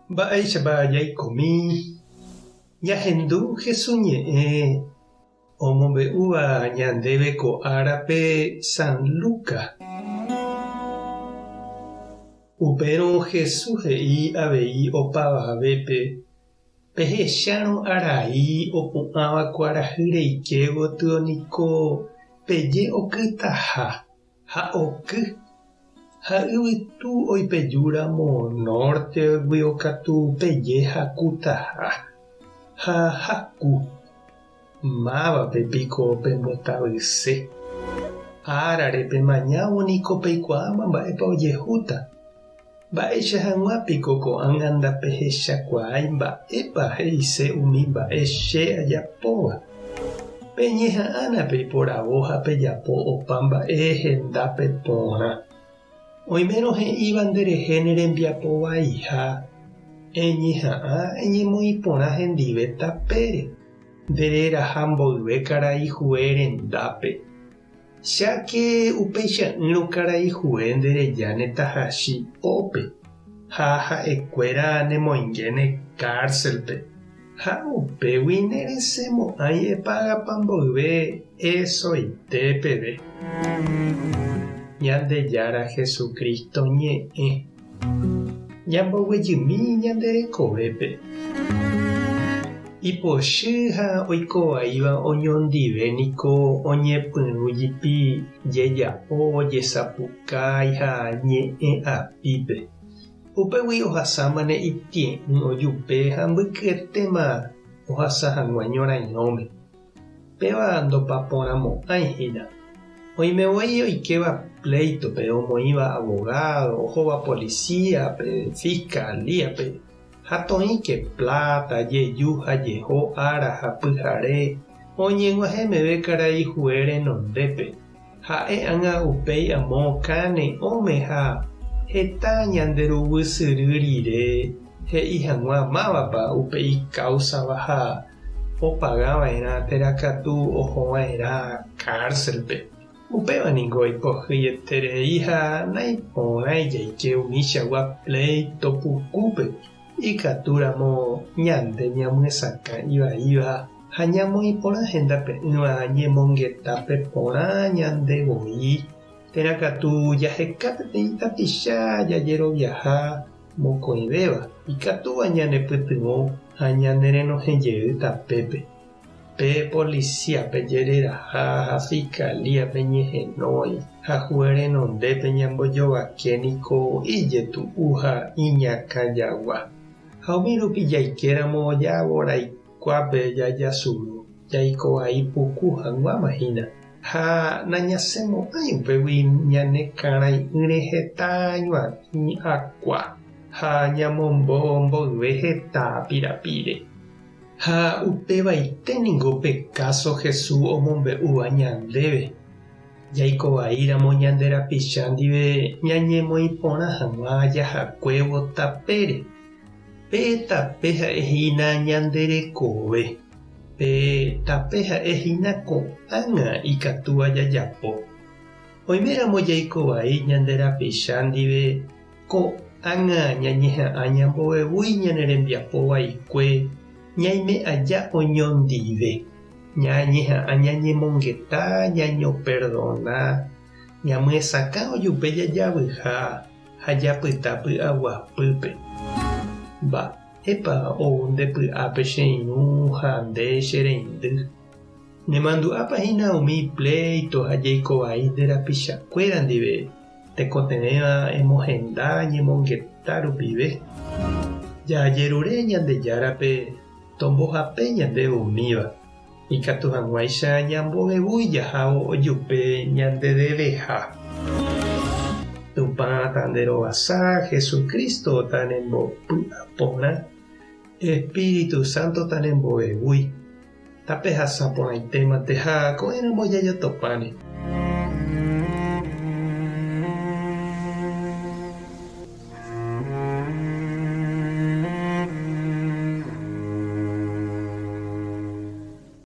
Mba'éichapa jaikomi ñahendu Jesús ñe'ẽ omombe'úva ñandéve ko árape San Lucas? Upérõ Jesús he'i avei opavavépe, Pehechárõ arai opu'ãva kuarahy reike gotyo niko peje okytaha. Ha oky, ha yvytu oipejúramo nórteguio katu peje hakutaha, ha haku. Mávape piko pembotavyse? Árare pemañávo niko peikuaáma mba'épa ojehúta. Mba'éicha hag̃ua piko ko'ág̃a ndapehechakuaái mba'épa he'ise umi mba'e che ajapóva? Peñeha'ãna peiporavo ha pejapo opa mba'e hendápe porã. Oimérõ he'íva nderehe ne rembiapo vaiha, eñeha'ã eñemoĩ porã hendive tapére, nde reraha mboyve karai hue rendápe. Cháke upeicha'ỹrõ karai hue nde rejáne tahachi pópe, ha ha'ekuéra nemoingéne kárselpe, ha upégui neresẽmo'ãi epagapa mboyve esoite peve. Ñandejára Jesucristo ñe'ẽ. Ñamboguejymi ñande rekovépe. Ipochy ha oikovaíva oñondive niko oñepyrũ jipi jeja'o, jesapukái ha ñe'ẽ apípe. Upégui ohasámane itie'ỹ ojupe ha mbykyetéma ohasa hag̃ua ñorairõme. Péva ndopaporãmo'ãi hína. Oime voi oikéva pléitope, omoĩva avogádo, ohóva polisíape, fiskalíape, ha toĩke pláta, jeju ha jeho ára ha pyhare, oñeg̃uahẽ meve karai hue renondépe. Ha'e ág̃a upéi amo kane'õme ha heta ñande ruguy syry rire he'i hag̃ua mávapa upe ikáusava ha opaga va'erã térã katu oho va'erã kárselpe. Upéva ningo ipohyieterei ha naiporãi jaike umichagua pléito pukúpe ikatúramo ñande ñamyesakã ivaíva ha ñamoĩ porã hendape'ỹva ñemongetápe porã ñande voi, térã katu jaheka peteĩ tapicha jajeroviaha mokõivéva ikatúva ñanepytyvõ ha ñanerenohẽ jey tapépe. Pe polisíape jereraha ha fiskalíape ñehenói ha hue renondépe ñambojovake niko ijetu'u ha iñakã jagua. Ha umi rupi jaikéramo javoraikuápe jajasuru, jaiko vai puku hag̃uáma hína. Ha nañasẽmo'ãi upégui ñane karãi'ỹre heta ñuatĩ akua ha ñamombo mboyve heta pirapire. Ha upevaite ningo pe káso Jesús omombe'úva ñandéve. Jaiko vaíramo ñande rapicha ndive ñañemoĩ porã hag̃ua jahakuévo tapére. Pe tape ha'e hína ñande rekove. Pe tape ha'e hína ko'ág̃a ikatúva jajapo. Oiméramo jaiko vai ñande rapicha ndive ko'ág̃a ñañeha'ã ñambovevúi ñane rembiapo vaikue ñaime aja oñondive. Ñañeha'ã ñañemongeta, ñañoperdona, ñamyesakã ojupe jajavyha ha japyta py'aguapýpe. Mba'épa ou nde py'ápe che irũ ha nde che reindy? Nemandu'ápa hína umi pléito ha jeiko vai nde rapichakuéra ndive tekotevẽva emohenda ñemongeta rupive? Jajerure Ñandejárape tombohape ñandéve umíva, ikatu hag̃uáicha ñambovevúi jahávo ojupe ñande deveha. Tupã tanderovasa, Jesucristo tanembopy'aporã, Espíritu Santo tanembovevúi. Tapehasa porãitémante ha ko'ẽramo jajotopáne.